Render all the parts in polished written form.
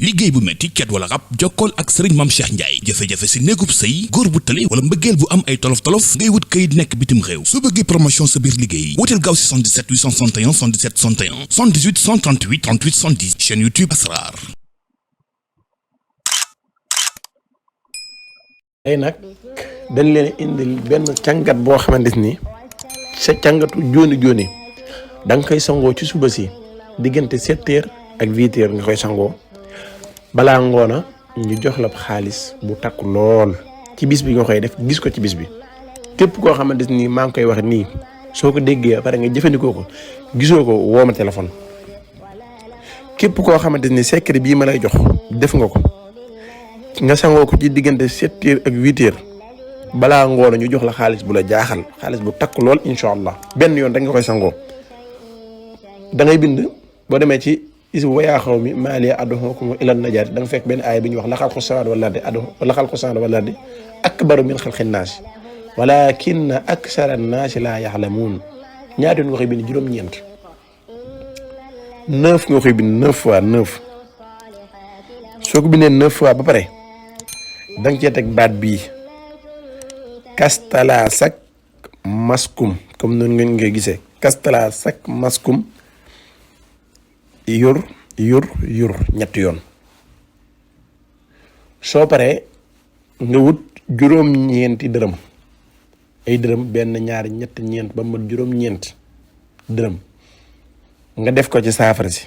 liggéey bu metti ket wala rab jokkool ak Serigne Mame Cheikh Ndiaye jafe-jafe si néegub sëy góor bu tële wala mbëggeel bu am ay tolof-tolof ngay wut kayit nekk bitim réew soo bëggee promotion sa biir liggéey wuteel gaaw si 77 861 77 61 78 138 38 110 chaîne YouTube Asrar. ay nag dañ leen indil benn càngat boo xamante ni sa càngatu jooni da nga koy sangoo ci suba si diggante 7h ak 8h nga koy sangoo balaa ngoona ñu jox la xaalis bu takk lool ci bis bi nga koy def gis ko ci bis bi képp koo xamante ni maa ngi koy wax nii soo ko déggee pare nga jëfandikoo ko gisoo ko woo ma téléphone képp koo xamante ni secret bii ma lay jox def nga ko nga sangoo ko ci diggante 7h ak 8h balaa ngoona ñu jox la xaalis bu la jaaxal xaalis bu takk lool incha allah benn yoon rek nga koy sangoo da ngay bind boo demee ci is wayaa xaw mi maa liya ad'uukum ilan najaat da nga fekk benn aaya bi ñuy wax la xalqu samaawaati wal ardi la xalqu samaawaati wal ardi akbaru min xalqin naas walaakinna aksara naasi laa yaxlamuun ñaata yoon nga koy bind juróom-ñeent 9 nga koy bind 9 fois 9 soo ko bindee 9 fois ba pare da nga cee teg baat bii kastalasak maskum comme noonu ngeen ngay gisee kastalasak maskum yur ñetti yoon soo paree nga wut juróom-ñeenti dërëm ay dërëm benn ñaari ñett ñeent ba mat juróom-ñeent dërëm nga def ko ci saafara si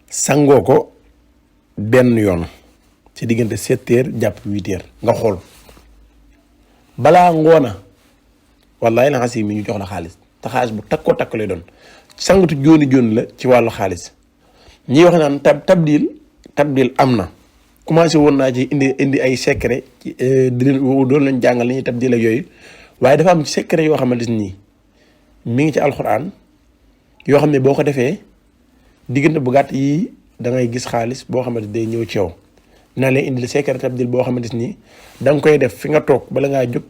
sangoo ko benn yoon ci diggante 7h jàpp 8h nga xool balaa ngoona wallahi la xasi mi ñu jox la xaalis te xaalis bu takkoo takk lay doon sangatu jooni la ci wàllu xaalis ñi wax naan tabdil am na commencé woon naa ci indi ay secret ci doon leen jàngal li ñuy tabdil ak yooyu waaye dafa am secret yoo xamante ni mi ngi ci alxuraan yoo xam ne boo ko defee diggante bu gàtt yi da ngay gis xaalis boo xamante day ñëw ci yow naa leen indil secret tabdil boo xamante ni da nga koy def fi nga toog bala ngaa jóg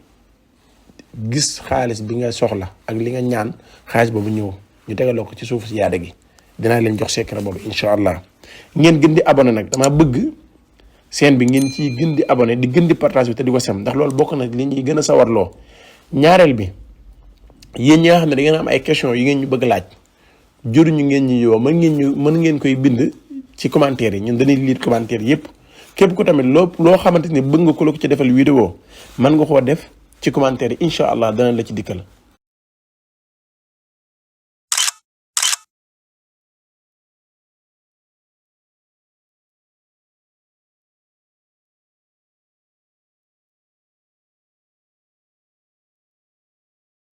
gis xaalis bi nga soxla ak li nga ñaan xaalis boobu ñëw ñu tegaloo ko ci suuf si yaada gi dinaa leen jox secret boobu incha allah ngeen gën di abonné nag dama bëgg seen bi ngeen ciy gën di abonné di gën di partage bi te di ko sem ndax loolu bokk na li ñuy gën a sawarloo ñaareel bi yéen ñi nga xam ne da ngeen am ay question yi ngeen ñu bëgg laaj juruñu ngeen ñu yow mën ngeen koy bind ci commentaire yi ñun dañuy lire commentaire yépp képp ku tamit loo xamante ni bëgg nga ko la ko ci defal vidéo mën nga koo def ci commentaire yi incha allah dana la ci dikkal